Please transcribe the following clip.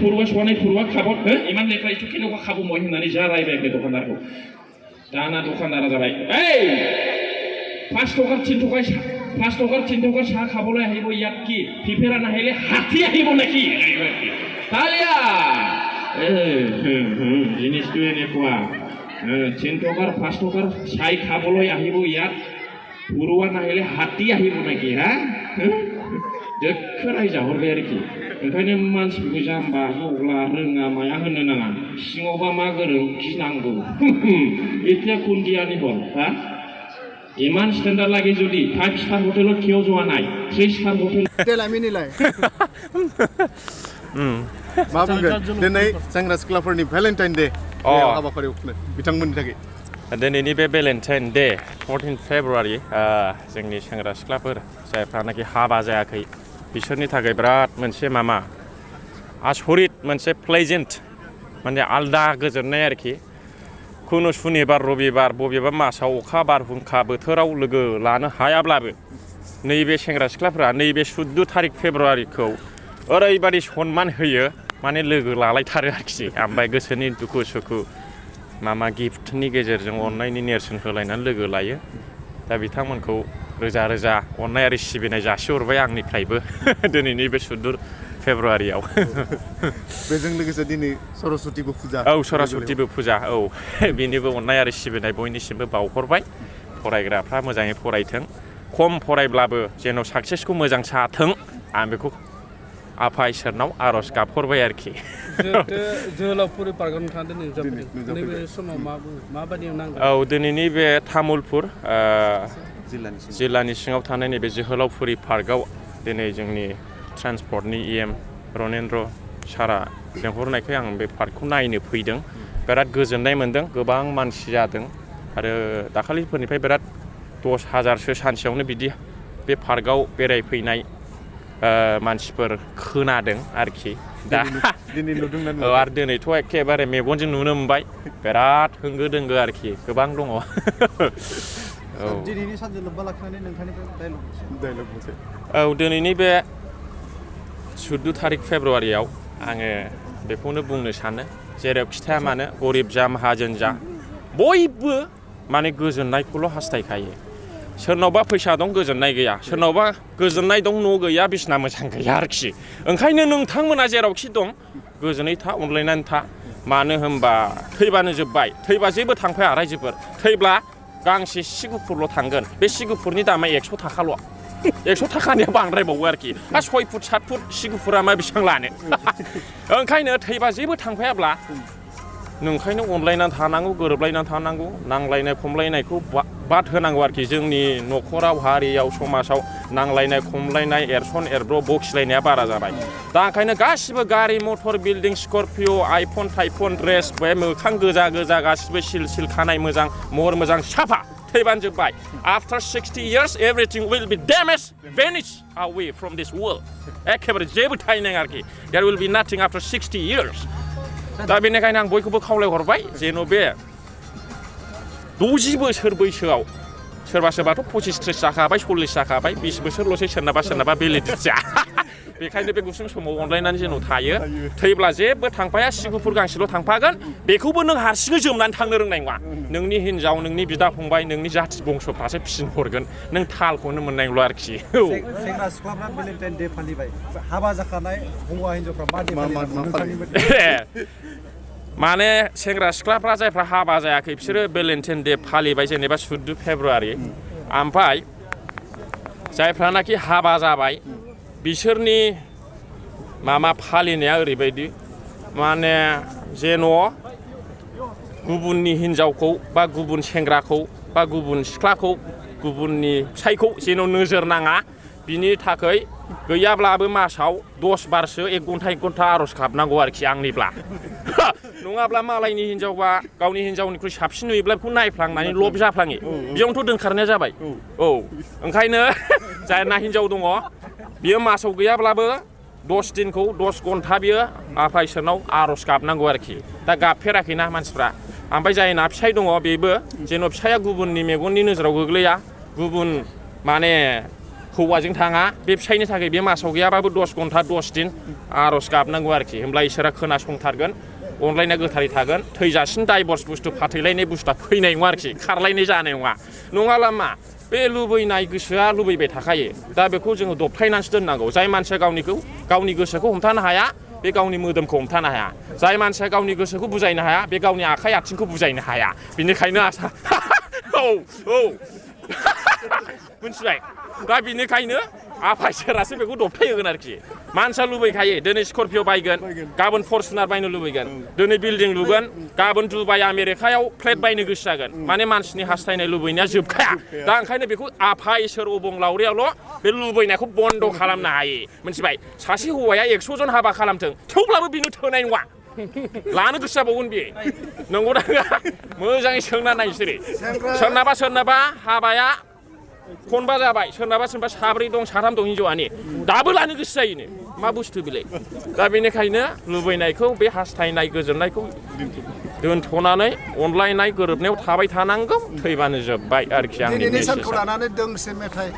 खर'आ सवानाय खर'आ खाबद हो इमान लेखा इथु केन'खा खाबु मय होननानै जा रायबायखो दखानदारखौ दाना दखानदारा जाबाय ओइ 5 टका 3 टका চাহ খাবলৈ আহিব ইয়াত কি ফিফেৰা নাহিলে হাতী আহিব নেকি তালিয়া জিনিসটো এনেকুৱা 3 টকাৰ 5 টকাৰ চাই খাবলৈ আহিব ইয়াত পুৰুৱা নাহিলে হাতী আহিব নেকি হা দেখो रायजाहरबाय आरोखि ओंखायनो मानसिफोरखौ जाम्बा जग्ला रोङा माया होननो नाङा सिङावबा मा गोरों गिनांगौ এতিয়া কোন गियानि हर हा इमान स्टैंडार्ड लागे जुदी 5 स्टार होटेल केव जवा नाय 3 स्टार होटेल देलाय मिनिलाय मा बुंगोन दिनै सेंग्रा सिख्लाफोरनि भ्यालेन्टाइन डे हाबाफारियाव बिथांमोननि थाखाय दिनैनि बे भ्यालेन्टाइन डे 14 फेब्रुवारि जोंनि सेंग्रा सिख्लाफोर जायफ्रानाखि हाबा जायाखै बिसोरनि थाखाय बिराद मोनसे मामा आसरित मोनसे प्लेजेन्ट माने आलदा गोजोननाय आरोखि खुनु सुनिबार रबिबार बबेबा मासाव अखा बारहुंखा बोथोराव लोगो लानो हायाब्लाबो नैबे सेंग्रा सिख्लाफोरा नैबे 14 थारिख फेब्रुवारिखौ ओरैबादि सन्मान होयो माने लोगो लालायथारो आरोखि ओमफ्राय गोसोनि दुखु सुखु मामा गिफ्टनि गेजेरजों अननायनि नेरसोन होलायनानै लोगो लायो दा बिथांमोनखौ रोजा रोजा अननाय आरो सिबिनाय जासिहरबाय आंनिफ्रायबो दिनैनि बे 14 फेब्रुवारियाव बेजों लोगोसे दिनै सरस्वतीबो फुजा औ सरस्वतीबो फुजा औ बेनिबो अननाय आरो सिबिनाय बयनिसिमबो बावहरबाय फरायग्राफ्रा मोजाङै फरायथों खम फरायब्लाबो जेन' साक्सेसखौ मोजां साथों आं बेखौ आफा इसोरनाव आर'ज गाबहरबाय आरोखि जोहोलावफुरि पार्कआव नोंथाङा दिनै नैबे समाव माबादि नांगौ औ दिनैनि बे तामुलपुर जिल्लानि सिङाव थानाय नैबे जोहोलावफुरि पार्कआव दिनै जोंनि ट्रान्सपर्टनि EM रनेन्द्र सारा लेंहरनायखाय आं बे पार्कखौ नायनो फैदों बिराद गोजोननाय मोनदों गोबां मानसि जादों आरो दाखालिफोरनिफ्राय बिराद 10,000सो सानसेयावनो बिदि बे पार्कआव बेरायफैनाय मानसिफोर खोनादों आरोखि दा दिनै नुदोंना आरो दिनैथ' एखेबारे मेगनजों नुनो मोनबाय बिराद होंगो दोंगो आरोखि गोबां दङ दिनैनि सानजों लोब्बा लाखिनानै नोंथांनिफ्राय डायलग मोनसे औ दिनैनि बे 14 थारिख फेब्रुवारियाव आङो बेखौनो बुंनो सानो जेराव खिथाया मानो गरिब जा माहाजोन जा बयबो माने गोजोननायखौल' हास्थायखायो सोरनावबा फैसा दं गोजोननाय गैया सोरनावबा गोजोननाय दं न' गैया बिसना मोजां गैया आरोखि ओंखायनो नोंथांमोना जेरावखि दं गोजोनै था अनलायनानै था मानो होनबा थैबानो जोब्बाय थैबा जेबो थांफाया रायजोफोर थैब्ला गांसे सि गुफुरल' थांगोन बे सि गुफुरनि दामा 100 थाखाल' 100 थाखानिया बांद्रायबावो आरोखि 6 फुट 7 फुट सि गुफुरा मा बेसेबां लानो ओंखायनो थैबा जेबो थांफायाब्ला नोंखायनो अनलायनानै थानांगौ गोरोबलायनानै थानांगौ नांलायनाय खमलायनायखौ बाद होनांगौ आरोखि जोंनि न'खराव हारियाव समाजाव नांलायनाय खमलायनाय एरसन एरब्र' बखिलायनाया बारा जाबाय दा ओंखायनो गासिबो गारि मटर building Scorpio' iPhone typhoon dress बे मोखां गोजा गोजा गासिबो सिल सिल खानाय मोजां महर मोजां साफा थैबानो जोब्बाय after 60 years everything will be damaged vanish away from this world एखेबारे जेबो थाहैनाय आरोखि there will be nothing after 60 years दा बेनिखायनो आं बयखौबो खावलायहरबाय जेन' बे 60 बोसोर बैसोआव सोरबा सोरबाथ' 25-30 जाखाबाय 40 जाखाबाय 20 बोसोरल'सै सोरनाबा बेलिडिटिया बेखायनो बे गुसुं समाव अनलायनानै जेन' थायो थैब्ला जेबो थांफाया सि गुफुर गांसेल' थांफागोन बेखौबो नों हारसिङै जोमनानै थांनो रोंनाय नङा नोंनि हिनजाव नोंनि बिदा फंबाय नोंनि जाथि बंस'फ्रासो फिसिन हरगोन नों थालखौनो मोननाय नंला आरोखि सेंग्रा सिख्लाफ्रा भ्यालेन्टाइन डे फालिबाय हाबा जाखानाय हौवा हिनजावफ्रा मा माने सेंग्रा सिख्लाफ्रा जायफ्रा हाबा जायाखै बिसोरो भ्यालेन्टाइन डे फालिबाय जेनेबा 14 फेब्रुवारि ओमफ्राय जायफ्रानाखि हाबा जाबाय बिसोरनि मामा फालिनाया ओरैबायदि माने जेन' गुबुननि हिनजावखौ बा गुबुन सेंग्राखौ बा गुबुन सिख्लाखौ गुबुननि फिसायखौ जेन' नोजोर नाङा बिनि थाखाय गैयाब्लाबो मासाव 10 बारसो 1 घन्टा आर'ज गाबनांगौ आरोखि आंनिब्ला नङाब्ला मालायनि हिनजावबा गावनि हिनजावनिख्रुइ साबसिन नुयोब्ला बेखौ नायफ्लांनानै लब जाफ्लाङो बेयावनोथ' दोनखारनाया जाबाय औ ओंखायनो जायना हिनजाव दङ बियो मासाव गैयाब्लाबो 10 दिनखौ 10 घन्टा बियो आफा इसोरनाव आर'ज गाबनांगौ आरोखि दा गाबफेराखैना मानसिफ्रा ओमफ्राय जायना फिसाय दङ बेबो जेन' फिसाया गुबुननि मेगननि नोजोराव गोग्लैया गुबुन माने हौवाजों थाङा बे फिसायनि थाखाय बे मासाव गैयाबाबो 10 घन्टा 10 दिन आर'ज गाबनांगौ आरोखि होमब्ला इसोरा खोनासंथारगोन अनलायना गोथारै थागोन थैजासिम डाइभर्स बुस्थु फाथैलायनाय बुस्थुआ फैनाय नङा आरोखि खारलायनाय जानाय नङा नङाला मा बे लुबैनाय गोसोआ लुबैबाय थाखायो दा बेखौ जोङो दबथायनानैसो दोननांगौ जाय मानसिया गावनि गोसोखौ हमथानो हाया बे गावनि मोदोमखौ हमथानो हाया जाय मानसिया गावनि गोसोखौ बुजायनो हाया बे गावनि आखाइ आथिंखौ बुजायनो हाया बेनिखायनो मिथिबाय दा बेनिखायनो आफा इसोरासो बेखौ दबथाय होगोन आरोखि मानसिया लुबैखायो दिनै स्करपिअ बायगोन गाबोन फरचुनार बायनो लुबैगोन दिनै बिल्डिं लुगोन गाबोन दुबाइ आमेरिकायाव फ्लेट बायनो गोसो जागोन माने मानसिनि हास्थायनाय लुबैनाया जोबखाया दा ओंखायनो बेखौ आफा इसोर अबंलावरियाल' बे लुबैनायखौ बन्द' खालामनो हायो मिथिबाय सासे हौवाया 100 जन हाबा खालामथों थेवब्लाबो बिनो थोनाय नङा लानो गोसो जाबावगोन बियो नंगौ दा मोजाङै सोंना नायसोरो सोरनाबा हाबाया खनबा जाबाय सोरनाबा 4 दं 3 दं हिनजावानि दाबो लानो गोसो जायोनो मा बुस्थु बेलाय दा बेनिखायनो लुबैनायखौ बे हास्थायनाय गोजोननायखौ दोनथ'नानै अनलायनाय गोरोबनायाव थाबाय थानांगौ थैबानो जोब्बाय आरोखि आंनि दिनैनि सानखौ लानानै दोंसे मेथाइ